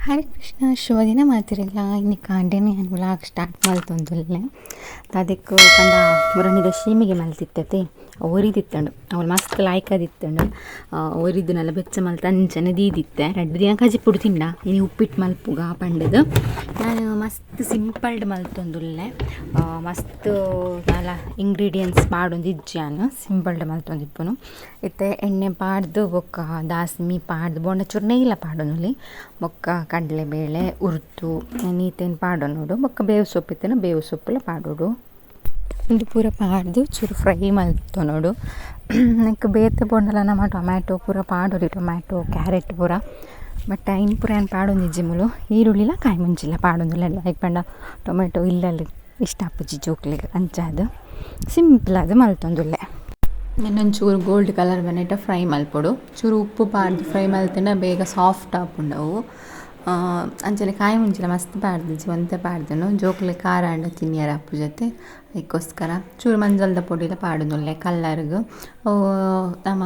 ಹರೇ ಕೃಷ್ಣ ಶುಭ ದಿನ ಮಾತೆರೆಗ್ಲಾ ಇನಿ ಕಾಂಡೆನೆ ಯಾನ್ ವ್ಲಾಗ್ ಸ್ಟಾರ್ಟ್ ಮಲ್ತೊಂದುಲ್ಲೆ ದಾದೆಕ್ ಪಂಡ ಮುರನಿದ ಶೀಮಿಗೆ ಮಲ್ತಿತ್ತತೆ ಒರಿದಿತ್ತುಂಡು ಅವ್ಲು ಮಸ್ತ್ ಲಾಯ್ಕ್ ಆದಿತ್ತುಂಡು ಒರಿದಿನಲ ಬೆಚ್ಚ ಮಲ್ತ್ ಅಂಚನೆ ದೀದಿತ್ತೆ ರಡ್ಡ್ ದಿನ ಕಜಿಪುಡು ತಿಂಡ ಇನಿ ಉಪ್ಪಿಟ್ಟು ಮಲ್ಪುಗ ಪಂಡದು ಯಾನ್ ಮಸ್ತ್ ಸಿಂಪಲ್ಡ್ ಮಲ್ತೊಂದುಲ್ಲೆ ಮಸ್ತ್ ದಾಲ ಇಂಗ್ರೀಡಿಯೆಂಟ್ಸ್ ಪಾಡೊಂದಿಜ್ಜಿ ಯಾನ್ ಸಿಂಪಲ್ಡ್ ಮಲ್ತೊಂದಿಪ್ಪುನು ಇತ್ತೆ ಎಣ್ಣೆ ಪಾಡ್ದು ಬೊಕ್ಕ ದಾಸ್ಮಿ ಪಾಡ್ದು ಬೋಂಡ ಚೂರು ನೆಯ್ಲ ಪಾಡೊನೊಲಿ ಬೊಕ್ಕ ಕಡಲೆಬೇಳೆ ಉರ್ದು ನೀತೆನ್ ಪಾಡೊನೊಡು ಬೊಕ್ಕ ಬೇವು ಸೊಪ್ಪು ಇತ್ತಂಡ ಬೇವು ಸೊಪ್ಪುಲ ಪಾಡೊಡು ಉಂದು ಪೂರ ಪಾಡ್ದು ಚೂರು ಫ್ರೈ ಮಲ್ತೊನೊಡು ನೆಕ್ಕ್ ಬೇತೆ ಬೋಂಡಲ ನಮ ಟೊಮ್ಯಾಟೊ ಪೂರ ಪಾಡೊಲಿ ಟೊಮ್ಯಾಟೊ ಕ್ಯಾರೆಟ್ ಪೂರ ಬಟ್ ಐನ್ ಪೂರ ಯಾನ್ ಪಾಡೊಂದಿಜ್ಜಿ ಮೂಲು ಈರುಳ್ಳಿಲ ಕಾಯಿ ಮುಂಚಿಲ ಪಾಡೊಂದುಲ್ಲೆ ದಾಯೆಗ್ ಪಂಡ ಟೊಮೆಟೊ ಇಲ್ಲಲ್ ಇಷ್ಟ ಆಪುಜಿ ಜೋಕ್ಲೆಗ್ ಅಂಚಾದ್ ಸಿಂಪಲ್ ಆದ್ ಮಲ್ತೊಂದುಲ್ಲೆ. ನೆನ್ನೊಂಚೂರು ಗೋಲ್ಡ್ ಕಲರ್ ಬನೇಟ ಫ್ರೈ ಮಲ್ಪೊಡು ಚೂರು ಉಪ್ಪು ಪಾಡ್ದು ಫ್ರೈ ಮಲ್ತ್ಂಡ ಬೇಗ ಸಾಫ್ಟ್ ಆಪುಂಡು ಅವು ಅಂಚನೆ ಕಾಯಿ ಮುಂಚಿಲ ಮಸ್ತ್ ಪಾಡ್ದಿಜ್ಜಿ ಒಂತೆ ಪಾಡ್ದೆನು ಜೋಕ್ಲೆಗ್ ಖಾರ ಆಂಡ ತಿನಿಯರ ಆಪುಜತೆ ಐಕೋಸ್ಕರ ಚೂರು ಮಂಜಲ್ದ ಪೊಡಿಲ ಪಾಡೊಂದುಲ್ಲೆ ಕಲ್ಲರ್ಗ್ ಅವು ನಮ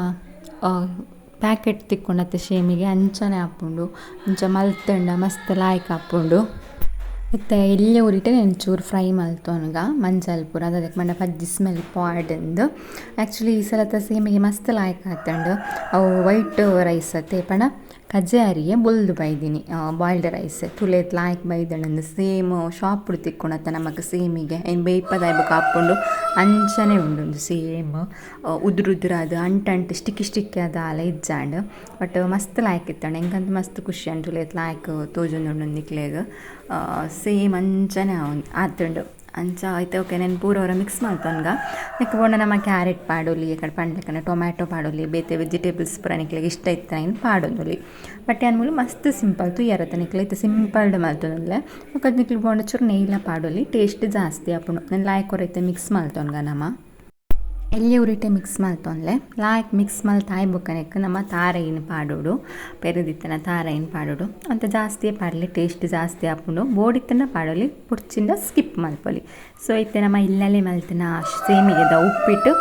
ಪ್ಯಾಕೆಟ್ ತಿಕ್ಕುಂಡತ್ತೆ ಶೇಮಿಗೆ ಅಂಚನೆ ಆಪುಂಡು ಅಂಚ ಮಲ್ತ್ಂಡ ಮಸ್ತ್ ಲಾಯ್ಕ್ ಆಪುಂಡು. ಇತ್ತೆ ಎಲ್ಯ ಉರಿಟೆ ಒಂಚೂರು ಫ್ರೈ ಮಲ್ತೊನ್ಗ ಮಂಜಲ್ ಪೂರ ದಾದಕ್ ಪಂಡ ಪಜ್ಜಿ ಸ್ಮೆಲ್ ಪೋವಡಂದ್ ಆಕ್ಚುಲಿ ಈ ಸಲತ ಸೇಮಿಗೆ ಮಸ್ತ್ ಲಾಯ್ಕ್ ಆತುಂಡು ಅವು ವೈಟ್ ರೈಸ್ ಅತ್ತೆ ಪಂಡ ಕಜೆ ಅರಿಯೆ ಬೊಲ್ದು ಬೈದಿನಿ ಬಾಯ್ಲ್ಡ್ ರೈಸ್ ತುಲೇತ್ ಲಾಯ್ಕ್ ಬೈದ್ಂಡ್ ಸೇಮ್ ಶಾಪ್ ತಿಕ್ಕುನತ್ತ ನಮಕ್ ಸೇಮಿಗೆ ಐನ್ ಬೇಯ್ಪದಾಯ್ ಬೊಕ ಆಪುಂಡು ಅಂಚನೆ ಉಂಡು ಉಂದು ಸೇಮ್ ಉದುರು ಉದುರಾದ್ ಅಂಟ್ ಅಂಟ್ ಸ್ಟಿಕ್ಕಿ ಸ್ಟಿಕ್ಕಿ ಆದ್ ದಾಲ ಇಜ್ಜಾಂಡ್ ಬಟ್ ಮಸ್ತ್ ಲಾಯ್ಕ್ ಇತ್ತುಂಡು ಎಂಕಂತು ಮಸ್ತ್ ಖುಷಿ ಆಂಡ್ ತುಲೇತ್ ಲಾಯ್ಕ್ ತೋಜೊಂದುಂಡು ನಿಕ್ಲೆಗ್ ಸೇಮ್ ಅಂಚನೆ ಆತುಂಡು ಅಂಚ ಐತೆ ಓಕೆ ನೆನ್ ಪೂರ ಒರ ಮಿಕ್ಸ್ ಮಲ್ತೊನ್ಗ ನೆಕ್ಕ್ ಬೋಂಡ ನಮ ಕ್ಯಾರೆಟ್ ಪಾಡೊಲಿ ಎಕಡೆ ಪಂಡ್ಲೆಕನೆ ಟೊಮ್ಯಾಟೊ ಪಾಡೊಲಿ ಬೇತೆ ವೆಜಿಟೇಬಲ್ಸ್ ಪೂರ ನಿಕ್ಲೆಗ್ ಇಷ್ಟ ಇತ್ತಿನ ಐನ್ ಪಾಡೊನೊಲಿ ಬಟ್ ಯಾನ್ ಮೂಲು ಮಸ್ತ್ ಸಿಂಪಲ್ ತೂಯರತ ನಿಕ್ಲೆ ಇತ್ತೆ ಸಿಂಪಲ್ಡ್ ಮಲ್ತೊಂದುಲ್ಲೆ ಬೊಕ ನಿಕ್ಲ್ ಬೋಂಡ ಚೂರು ನೆಯ್ಲ ಪಾಡೊಲಿ ಟೇಸ್ಟ್ ಜಾಸ್ತಿ ಆಪುಂಡು ನೆನ್ ಲಾಯ್ಕ್ ಒರ ಇತ್ತೆ ಮಿಕ್ಸ್ ಮಲ್ತೊನ್ಗ ನಮ ಎಲ್ಯ ಉರಿಟೆ ಮಿಕ್ಸ್ ಮಲ್ತೊನ್ಲೆ ಲಾಯ್ಕ್ ಮಿಕ್ಸ್ ಮಲ್ತ್ ಆಯಿ ಬೊಕ್ಕ ನೆಕ್ಕ್ ನಮ ತಾರೈನ್ ಪಾಡೊಡು ಪೆರೆದಿತ್ತಿನ ತಾರೈನ್ ಪಾಡೊಡು ಒಂತೆ ಜಾಸ್ತಿಯೇ ಪಾಡ್ಲೆ ಟೇಸ್ಟ್ ಜಾಸ್ತಿ ಆಪುಂಡು ಬೋಡಿತ್ತಂಡ ಪಾಡೊಲಿ ಬೊಡ್ಚಿಂಡ ಸ್ಕಿಪ್ ಮಲ್ಪೊಲಿ ಸೊ ಇತ್ತೆ ನಮ ಇಲ್ಲಲೆ ಮಲ್ತಿನ ಸೇಮಿಗೆದ ಉಪ್ಪಿಟ್ಟು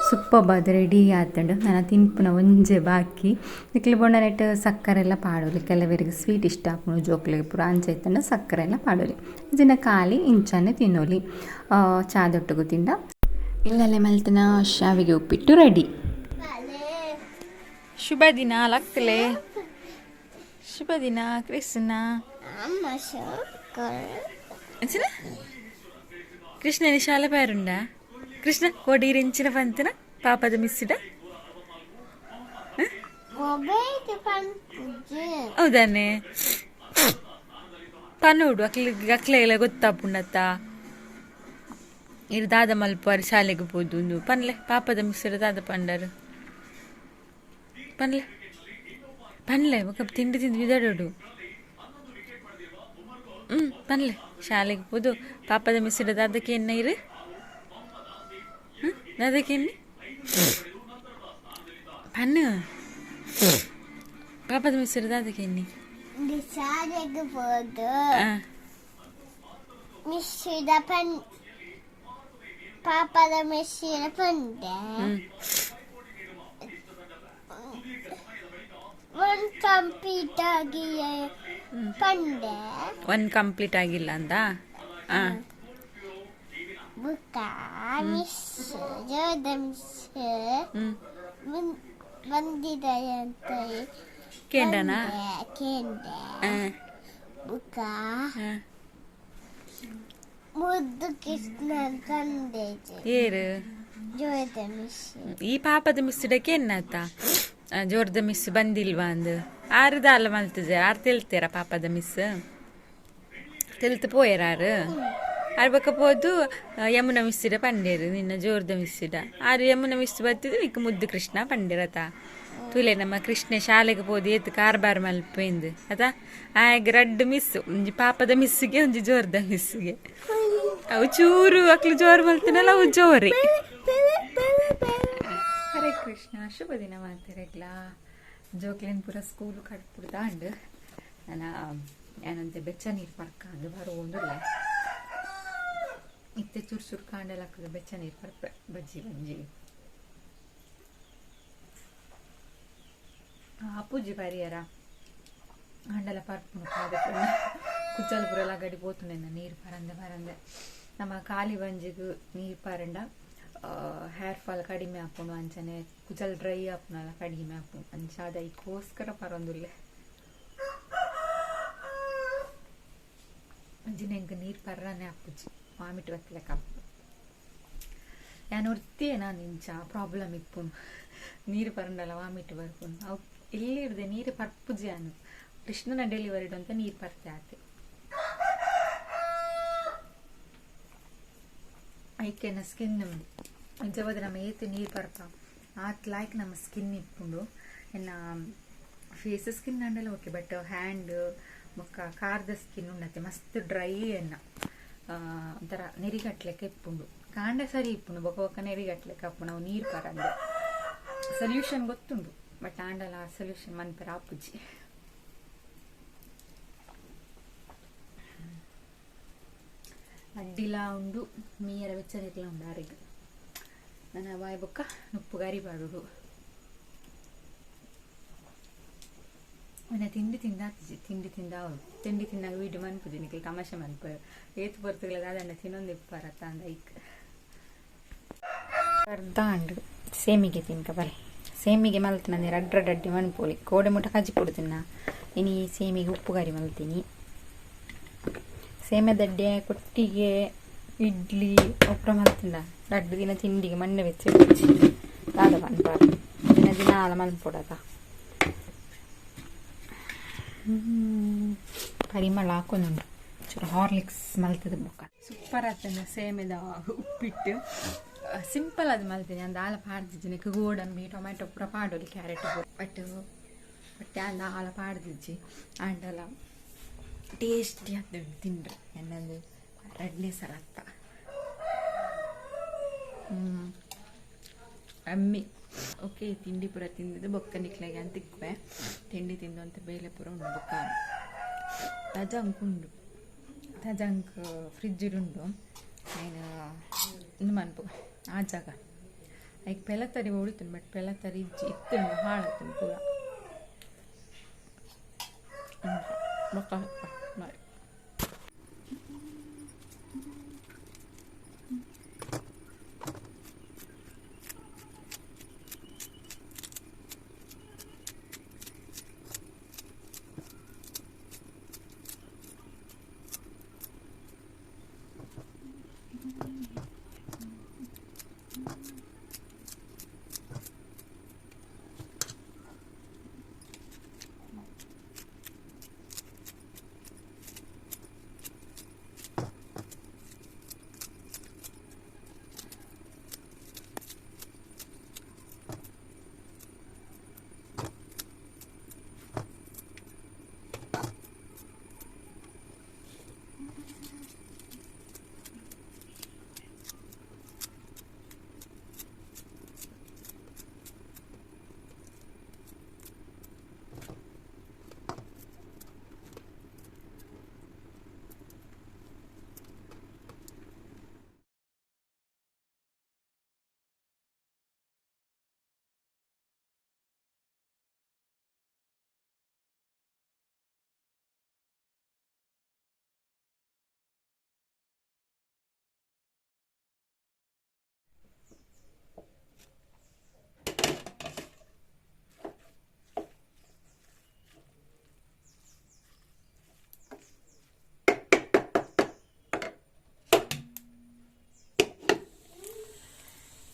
ಸೂಪರ್ಬ್ ಆದ್ ರೆಡಿ ಆತುಂಡು ನನ ತಿನ್ಪುನ ಒಂಜೆ ಬಾಕಿ ನಿಕ್ಲ್ ಬೋಂಡ ನೆಟ್ಟ್ ಸಕ್ಕರೆ ಎಲ್ಲ ಪಾಡೊಲಿ ಕೆಲವೆರೆಗ್ ಸ್ವೀಟ್ ಇಷ್ಟ ಆಪುಂಡು ಜೋಕ್ಲೆಗ್ ಪೂರ ಅಂಚ ಇತ್ತುಂಡ ಸಕ್ಕರೆ ಎಲ್ಲ ಪಾಡೊಲಿ ಇಜ್ಜಿಂಡ ಖಾಲಿ ಇಂಚನೆ ತಿನ್ನೊಲಿ ಚಾದೊಟ್ಟುಗು ತಿಂಡ ಇಲ್ಲಲೆ ಮಲ್ತಿನ ಶಾವಿಗೆ ಉಪ್ಪಿಟ್ಟು ರೆಡಿ. ಶುಭ ದಿನ ಲಕ್ಲೆ ಶುಭ ದಿನ ಕೃಷ್ಣ. ಅಂಚಿನ ಕೃಷ್ಣನಿ ಶಾಲೆ ಪೇರುಂಡ ಕೃಷ್ಣ ಕೋಡೀರಿಂಚಿನ ಪಂತಿನ ಪಾಪದ ಮಿಸ್ಸಿಡ ಹೌದಾನೆ ಪನೋಡು ಅಕ್ಲೆ ಅಕ್ಲೆಲ್ಲ ಗೊತ್ತಾಪುಂಡತ್ತ ಇರು ದಾದ ಮಲ್ಪುವಾರ್ ಶಾಲೆಗ್ ಪೋದು ಉಂದು ಪನ್ಲೆ ಪಾಪದ ಮಿಸ್ಸಿಡ ದಾದ ಪಂಡರು ಪನ್ಲೆ ಪನ್ಲೆ ಬೊಕ ತಿಂಡಿ ತಿಂದು ಬಿದಡೋಡು ಪನ್ಲೆ ಶಾಲೆಗ್ ಪೋದು ಪಾಪದ ಮಿಸ್ಸಿಡ ದಾದಕ್ಕೆ ಎನ್ನ ಇರು ದಾದಕ್ಕೆ ಎನ್ನಿ ಪನ್ನು ಪಾಪದ ಮಿಸ್ಸಿಡ ದಾದಕ್ಕೆ ಎನ್ನಿ ಶಾಲೆಗೆ ಹೋದು ಮಿಸ್ಸಿದ ಪನ್ ಪಾಪದ ಮಿಸ್ಸಿನ ಪಂಡೆ ಒಂದು ಕಂಪ್ಲೀಟ್ ಆಗಿ ಪಂಡೆ ಒನ್ ಕಂಪ್ಲೀಟ್ ಆಗಿಲ್ಲ ಅಂತ ಬುಕ್ಕ ಮಿಸ್ ಜೋದ ಮಿಸ್ ಬಂದಿದ್ದಾರೆ ಅಂತ ಕೇಂದ್ರನಾ ಕೇಂದ್ರ ಬುಕ್ಕ ಮುದ್ದು ಕೃಷ್ಣ ತಂದೆ ಏರು ಜೋದ ಮಿಸ್ ಈ ಪಾಪದ ಮಿಸ್ಸಿಡಕ್ಕೆ ಎನ್ನಾತ ಜೋರ್ದ ಮಿಸ್ ಬಂದಿಲ್ವಾ ಅಂದು ಆರು ದಾಲ ಮಲ್ತಿಜ ಆರು ತೆಲ್ತೀರ ಪಾಪದ ಮಿಸ್ ತೆಲ್ತು ಪೋಯರ ಆರು ಆರು ಬೊಕ ಪೋದು ಯಮುನ ಮಿಸ್ಸಿಡ ಪಂಡೇರು ನಿನ್ನ ಜೋರ್ದ ಮಿಸ್ಸಿಡ ಆರು ಯಮುನ ಮಿಸ್ ಬತ್ತಿದ್ದು ನಿಕ್ಕ ಮುದ್ದು ಕೃಷ್ಣ ಪಂಡೇರತ ತುಲೆ ನಮ್ಮ ಕೃಷ್ಣ ಶಾಲೆಗೆ ಪೋದು ಏತ್ ಕಾರ್ಬಾರ್ ಮಲ್ಪೆಂದು ಅತ ಆಯಗ್ ರಡ್ಡ್ ಮಿಸ್ ಒಂಜಿ ಪಾಪದ ಮಿಸ್ಸಿಗೆ ಒಂಜಿ ಜೋರ್ದ ಮಿಸ್ಸಿಗೆ ಅವು ಚೂರು ಅಕ್ಲು ಜೋರು ಮಲ್ತಿನಲ್ಲ ಅವು ಜೋರಿ. ಹರೇ ಕೃಷ್ಣ ಶುಭ ದಿನ ಮಾತೆರೆಗ್ಲಾ ಜೋಕ್ಲೆನ್ ಪೂರ ಸ್ಕೂಲ್ ಕಟ್ಪುಡ್ದಾಂಡ್ ನನ ಯಾನಂತೆ ಬೆಚ್ಚ ನೀರು ಪರ್ಕಾಂದು ಬರೋಂದುಲ್ಲ ಇತ್ತೆ ಚೂರು ಚೂರು ಕಾಂಡೆಲ್ ಹಾಕುದು ಬೆಚ್ಚ ನೀರು ಪರ್ಪೆ ಬಜ್ಜಿ ಬಂಜಿ ಅಪ್ಪುಜಿ ಪರಿಯರ ಅಂಡಲ ಪರ್ಪುನು. ಕುಜ್ಜಲ್ ಪೂರೆಲ ಗಡಿ ಪೋತುಂಡು ನೀರು ಪರಂದೆ ಪರಂದೆ ನಮ್ಮ ಖಾಲಿ ಬಂಜಿಗ್ ನೀರು ಪರಂಡ ಹೇರ್ ಫಾಲ್ ಕಡಿಮೆ ಆಪುಂಡು ಅಂಚನೆ ಕುಜಲ್ ಡ್ರೈ ಆಪುನಲ ಕಡಿಮೆ ಆಪುಂಡು ಅಂಚಾದ ಐಕೋಸ್ಕರ ಪರೊಂದುಲ್ಲೆ ಅಂಚಿನ ಎಂಕ್ ನೀರು ಪರ್ರನೆ ಆಪುಜಿ ವಾಮಿಟ್ ಬತ್ತಿಲೆಕ್ಕ ಆಪುಂಡು ಯಾನ್ ಒರ್ತಿಯೇ ನಾನು ಇಂಚ ಪ್ರಾಬ್ಲಮ್ ಇಪ್ಪುಂಡು ನೀರು ಪರಂಡಲ ವಾಮಿಟ್ ಬರ್ಪುಂಡು ಅವು ಇಲ್ಲಿರ್ದೆ ನೀರು ಪರ್ಪುಜಿ ಯಾನು ಕೃಷ್ಣನ ಡೆಲಿವರಿಡ್ ಅಂತ ನೀರು ಪರ್ತೆ ಆತೆ ಐಕೆನ ಸ್ಕಿನ್ ನಿಜವಾದ ನಮ್ಮ ಏತ್ ನೀರು ಪರ್ಪ ಆತ್ ಲೈಕ್ ನಮ್ಮ ಸ್ಕಿನ್ ಇಪ್ಪುಂಡು ಎನ್ನ ಫೇಸ್ ಸ್ಕಿನ್ ಅಂಡಲ ಓಕೆ ಬಟ್ ಹ್ಯಾಂಡ್ ಬೊಕ್ಕ ಕಾರ್ದ ಸ್ಕಿನ್ ಉಂಡತೆ ಮಸ್ತ್ ಡ್ರೈ ಎನ್ನ ಒಂಥರ ನೆರಿಗಟ್ಲೆಕ್ಕ ಇಪ್ಪುಂಡು ಕಾಂಡ ಸರಿ ಇಪ್ಪುಂಡು ಬೊಕ ಬೊಕ್ಕ ನೆರಿಗಟ್ಲೆಕ್ಕ ಅಪ್ಪುಂಡು ಅವು ನೀರು ಪರಂದೆ ಸೊಲ್ಯೂಷನ್ ಗೊತ್ತುಂಡು ಬಟ್ ಆಂಡಲ ಆ ಸೊಲ್ಯೂಷನ್ ಮನ್ಪೆರ ಆಪುಜಿ ಅಡ್ಡಿಲ ಉಂಡು ಮೀಯರ ಬೆಚ್ಚನಿರ್ಲ ಉಂಡು ಆರೆಗ್ ನನ್ನ ಬಾಯ್ ಬೊಕ್ಕ ನುಪ್ಪು ಗರಿ ಪಾಡುಡು ತಿಂಡಿ ತಿಂದಾತಿಜಿ ತಿಂಡಿ ತಿಂದಾವು ತಿಂಡಿ ತಿನ್ನಾಗ ವೀಡಿಯೋ ಮನ್ಪುಜಿ ನಿಕ್ಲ್ ತಮಾಷೆ ಮನ್ಪ ಏತ್ ಪೊರ್ತುಗಳ ದಾದಂಡ ತಿನ್ನೊಂದು ಇಪ್ಪರತ್ತ ಅಂದ ಐಕ್ ಅರ್ಧ ಅಂಡು ಸೇಮಿಗೆ ತಿನ್ಕ ಬಲೆ ಸೇಮಿಗೆ ಮಲ್ತಿನ ರಡ್ಡ ರಡ್ಡಿ ಮನ್ಪೋಲಿ ಕೋಡೆ ಮುಟ್ಟ ಕಜ್ಜಿ ಕೊಡ್ತೀನ ಇನಿ ಸೇಮಿಗೆ ಉಪ್ಪು ಕರಿ ಮಲ್ತೀನಿ ಸೇಮೆದಡ್ಡೆ ಕೊಟ್ಟಿಗೆ ಇಡ್ಲಿ ಒಪ್ರ ಮಲ್ತಿನ ರಡ್ಡು ದಿನ ತಿಂಡಿಗೆ ಮಣ್ಣೆ ಬೆಚ್ಚ ದಾದ ಮನ್ಪಾರ ದಿನ ದಿನ ಆಲ ಮನ್ಪೊಡದ ಪರಿಮಳ ಹಾಕೊಂದುಂಡು ಚೂರು ಹಾರ್ಲಿಕ್ಸ್ ಮಲ್ತದ ಬೊಕ್ಕ ಸೂಪರ್ ಆತಂದ ಸೇಮೆದ ಉಪ್ಪಿಟ್ಟು ಸಿಂಪಲ್ ಅದು ಮಲ್ತೀನಿ ಅಂದ ಆಲ ಪಾಡ್ದಿಜ್ಜಿ ಗೋಡಂಬಿ ಟೊಮ್ಯಾಟೊ ಪೂರ ಪಾಡೋಲಿ ಕ್ಯಾರೆಟ್ ಬಟ್ ಬಟ್ ಅಂದ ಆಲ ಪಾಡ್ದಿಜ್ಜಿ ಆಂಡಲ ಟೇಸ್ಟಿ ಆಗ್ತದೆ ತಿಂಡ್ರೆ ಎನ್ನದು ರಡ್ನೇ ಸಲ ಅತ್ತ ಅಮ್ಮಿ ಓಕೆ ತಿಂಡಿ ಪೂರ ತಿಂದಿದ್ದು ಬೊಕ್ಕ ನಿಕ್ಲೆಗೆ ಅಂತ ತಿಕ್ವೆ ತಿಂಡಿ ತಿಂದು ಅಂತ ಬೇಲೆ ಪೂರ ಉಂಡು ಬೊಕ್ಕ ತಜಂಕ್ ಉಂಡು ತಜಂಕ್ ಫ್ರಿಜ್ ಉಂಡು ಐನು ಇಂದು ಮನ್ಪು ಆ ಜಾಗ ಐಕ್ ಪೆಲತರಿ ಉಳಿತುಂಡು ಬಟ್ ಪೆಲತರಿ ಇಜ್ಜಿ ಇತ್ತುಂಡು ಹಾಳಾತುಂಡು ಪೂರ ಬೊಕ್ಕ ಬಾಯ್.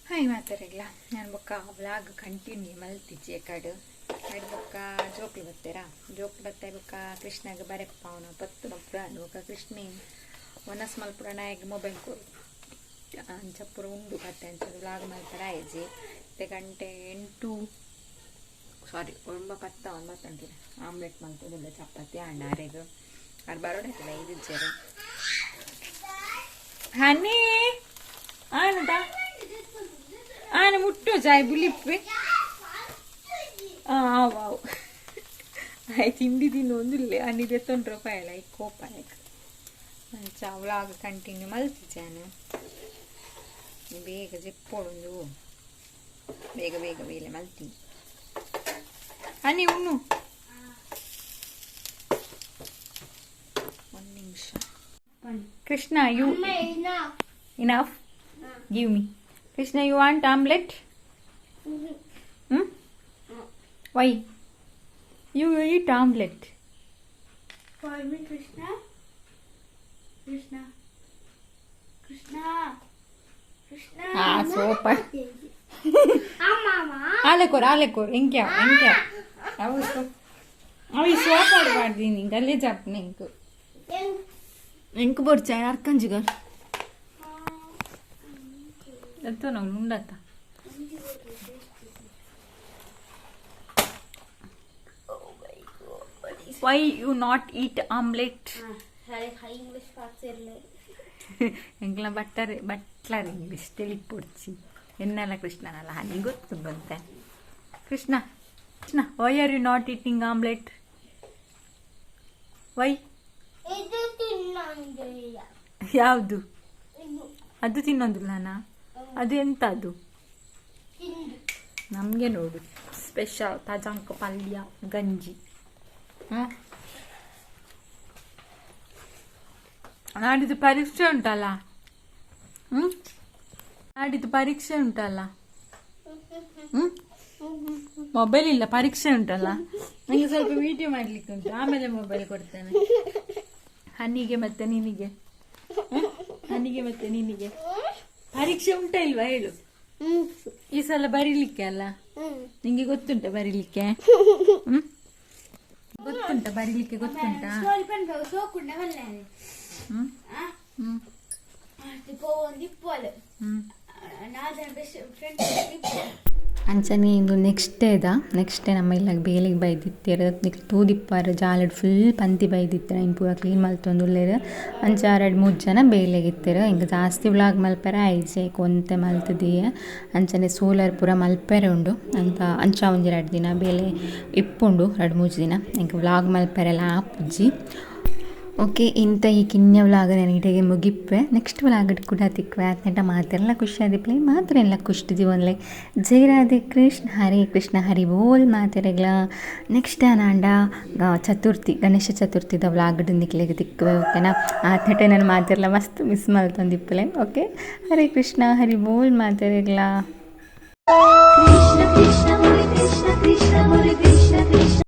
ಹಾಯ್ ಮಾತಾರಿಲ್ಲ ನಾನು ಬೊಕ್ಕ ವ್ಲಾಗ್ ಕಂಟಿನ್ಯೂ ಮಲ್ತಿಜ್ಜಿ ಕಡು ಕಡು ಬೊಕ್ಕ ಜೋಕ್ಲು ಬತ್ತೀರಾ ಜೋಕ್ಲು ಬತ್ತೆ ಬೊಕ್ಕ ಕೃಷ್ಣಗ್ ಬರೆಪ್ಪ ಅವನು ಪತ್ತು ಪುರ ಬೊಕ್ಕ ಕೃಷ್ಣಿ ಒನಸ್ ಮಲ್ಪುರ ನಾಯಗ್ ಮೊಬೈಲ್ ಕೊಡು ಅಂಚ ಪೂರ ಉಂಡು ಕತೆ ಅಂಚ ವ್ಲಾಗ್ ಮಲ್ಪರ ಆಯ್ಜಿ ಮತ್ತೆ ಗಂಟೆ 8 ಸಾರಿ 9 10 9 ಅಂತಿಲ್ಲ ಆಮ್ಲೆಟ್ ಮಲ್ತದಿಲ್ಲ ಚಪಾತಿ ಅಣ್ಣ ಅರೆಗ್ ಅದು ಬರೋಡಾಯ್ತಲ್ಲ ಇದಿಜ್ಜಾರೆ ಹನಿ ಆನದ ಆನ ಮುಟ್ಟು ಜಾಯ್ ಬುಲಿಪ್ಪೆ ಆವು ಆವು ಆಯ್ ತಿಂಡಿ ತಿನ್ನೊಂದಿಲ್ಲ ಅನ್ನಿದೆ ತೊಂದರೆ ರೂಪಾಯಿ ಅಲ್ಲ ಈ ಕೋಪ ಆಯ್ತು ಅಂಚ ವ್ಲಾಗ್ ಕಂಟಿನ್ಯೂ ಮಲ್ತಿದ್ದಾನೆ ಬೇಗ ಜೆಪ್ಪೊಡೊಂದು ಬೇಗ ಬೇಗ ಬೇಲೆ ಮಲ್ತೀನಿ ಅನ್ನಿ ಉಣ್ಣು. Krishna, you enough? Give me. Krishna, you want omelette? Hmm? Why? You eat omelette. For me, Krishna. Krishna. Krishna. Krishna. ಆ ಸೂಪರ್. ಅಮ್ಮಮ್ಮ. ಆಲೆಕೋರ್ ಆಲೆಕೋರ್ ಎಂಕ್ಯಾ ಎಂಕ್ಯಾ ಅವು ಅವು ಸೋಪ್ ಆಡ್ಬಾರ್ದು ಗಲೀಜಾಪ್ ನಿಂಕು. ಎಂಕ್ ಬೊರ್ಚ ಅರ್ಕಂಜಿಗರ್ ಎತ್ತೋ ನಾವು ಉಂಡತ್ತ. Why you not eat omelette? English ಪಾಡ್ಸಿರ್ಲಿ. ಎಂಕ್ಲ ಬಟ್ಟರೆ ಬಟ್ಲರ್ ಇಂಗ್ಲೀಷ್ ತಿಳಿಪೊಡ್ಚಿ ಎನ್ನಲ ಕೃಷ್ಣನಲ್ಲ ಹನಿ ಗೊತ್ತು ಬಂತೆ. Krishna, Krishna, why are you not eating omelette? Why? ಇದು ತಿನ್ನೊಂದಿಲ್ಲ. ಯಾವುದು ಅದು? ತಿನ್ನೋದಿಲ್ಲನಾ? ಅದು ಎಂತ ಅದು? ನಮಗೆ ನೋಡು ಸ್ಪೆಷಲ್ ತಜಂಕ ಪಲ್ಯ ಗಂಜಿ. ಹಾಂ, ನಾಡಿದ್ದು ಪರೀಕ್ಷೆ ಉಂಟಲ್ಲ? ಹ್ಞೂ, ನಾಡಿದ್ದು ಪರೀಕ್ಷೆ ಉಂಟಲ್ಲ? ಹ್ಞೂ, ಮೊಬೈಲ್ ಇಲ್ಲ, ಪರೀಕ್ಷೆ ಉಂಟಲ್ಲ. ನನಗೆ ಸ್ವಲ್ಪ ವಿಡಿಯೋ ಮಾಡಲಿಕ್ಕೆ ಉಂಟು, ಆಮೇಲೆ ಮೊಬೈಲ್ ಕೊಡ್ತೇನೆ. ಹನಿಗೆ ಮತ್ತೆ ನಿನಗೆ, ಹನಿಗೆ ಮತ್ತೆ ನಿನಗೆ ಪರೀಕ್ಷೆ ಉಂಟಾ ಇಲ್ವಾ ಹೇಳು. ಈ ಸಲ ಬರೀಲಿಕ್ಕೆ ಅಲ್ಲ ನಿಂಗೆ ಗೊತ್ತುಂಟ ಬರೀಲಿಕ್ಕೆ? ಹ್ಮ್, ಗೊತ್ತುಂಟ ಬರೀಲಿಕ್ಕೆ? ಗೊತ್ತುಂಟಾ? ಹ್ಮ್ ಹ್ಮ್ ಹ್ಮ್. ಅಂಚನೆ ಇಂದು ನೆಕ್ಸ್ಟ್ ಡೇದ ನೆಕ್ಸ್ಟ್ ಡೇ ನಮ್ಮ ಇಲ್ಲಗ್ ಬೇಲೆಗ್ ಬೈದಿತ್ತೆರ್ ನಿಕ್ಲ್ ತೂದಿಪ್ಪರ್ ಜಾಲಡ್ ಫುಲ್ ಪಂತಿ ಬೈದಿತ್ತೆರ್ ಐನ್ ಪೂರ ಕ್ಲೀನ್ ಮಲ್ತೊಂದುಲ್ಲೆರ್. ಅಂಚ ರಡ್ಡ್ ಮೂಜಿ ಜನ ಬೇಲೆಗ್ ಇತ್ತೆರ್. ಎಂಕ್ ಜಾಸ್ತಿ ವ್ಲಾಗ್ ಮಲ್ಪೆರೆ ಆಯಿಜಿ, ಐಕ್ ಒಂತೆ ಮಲ್ತ್‌ದಿಯೆ. ಅಂಚನೆ ಸೋಲಾರ್ ಪೂರ ಮಲ್ಪೆರೆ ಉಂಡು ಅಂತ ಅಂಚ ಒಂಜಿ ರಡ್ಡ್ ದಿನ ಬೇಲೆ ಇಪ್ಪುಂಡು, ರಡ್ಡ್ ಮೂಜಿ ದಿನ ಎಂಕ್ ವ್ಲಾಗ್ ಮಲ್ಪೆರೆಲ ಆಪುಜಿ. ಓಕೆ, ಇಂತ ಈ ಕಿನ್ಯ ವ್ಲಾಗ್ ಯಾನ್ ಇಡೆಗೆ ಮುಗಿಪ್ಪೆ. ನೆಕ್ಸ್ಟ್ ವ್ಲಾಗ್ ಕೂಡ ತಿಕ್ಕುವೆ. ಆತ್ನೆಟ ಮಾತೆರ್ಲ ಖುಷಿ ಆದಿಪ್ಪುಲೆ, ಮಾತೆರೆನ್ಲ ಖುಷಿ ದೀವೊನ್ಲೆ. ಜೈ ರಾಧೆ ಕೃಷ್ಣ, ಹರೇ ಕೃಷ್ಣ, ಹರಿ ಬೋಲ್ ಮಾತೆರೆಗ್ಲ. ನೆಕ್ಸ್ಟ್ ಆಂಡ ಚತುರ್ಥಿ, ಗಣೇಶ ಚತುರ್ಥಿದ ವ್ಲಾಗ್ ನಿಕ್ಲೆಗ್ ತಿಕ್ಕುವೆ, ಓಕೆನಾ? ಆತ್ನೆಟ ನಾನು ಮಾತೆರ್ಲ ಮಸ್ತ್ ಮಿಸ್ ಮಲ್ತೊಂದಿಪ್ಪುಲೆ. ಓಕೆ, ಹರೇ ಕೃಷ್ಣ, ಹರಿ ಬೋಲ್ ಮಾತೆರೆಗ್ಲ. ಕೃಷ್ಣ ಕೃಷ್ಣ ಮುರಿ ಕೃಷ್ಣ ಕೃಷ್ಣ ಮುರಿ ಕೃಷ್ಣ ಕೃಷ್ಣ.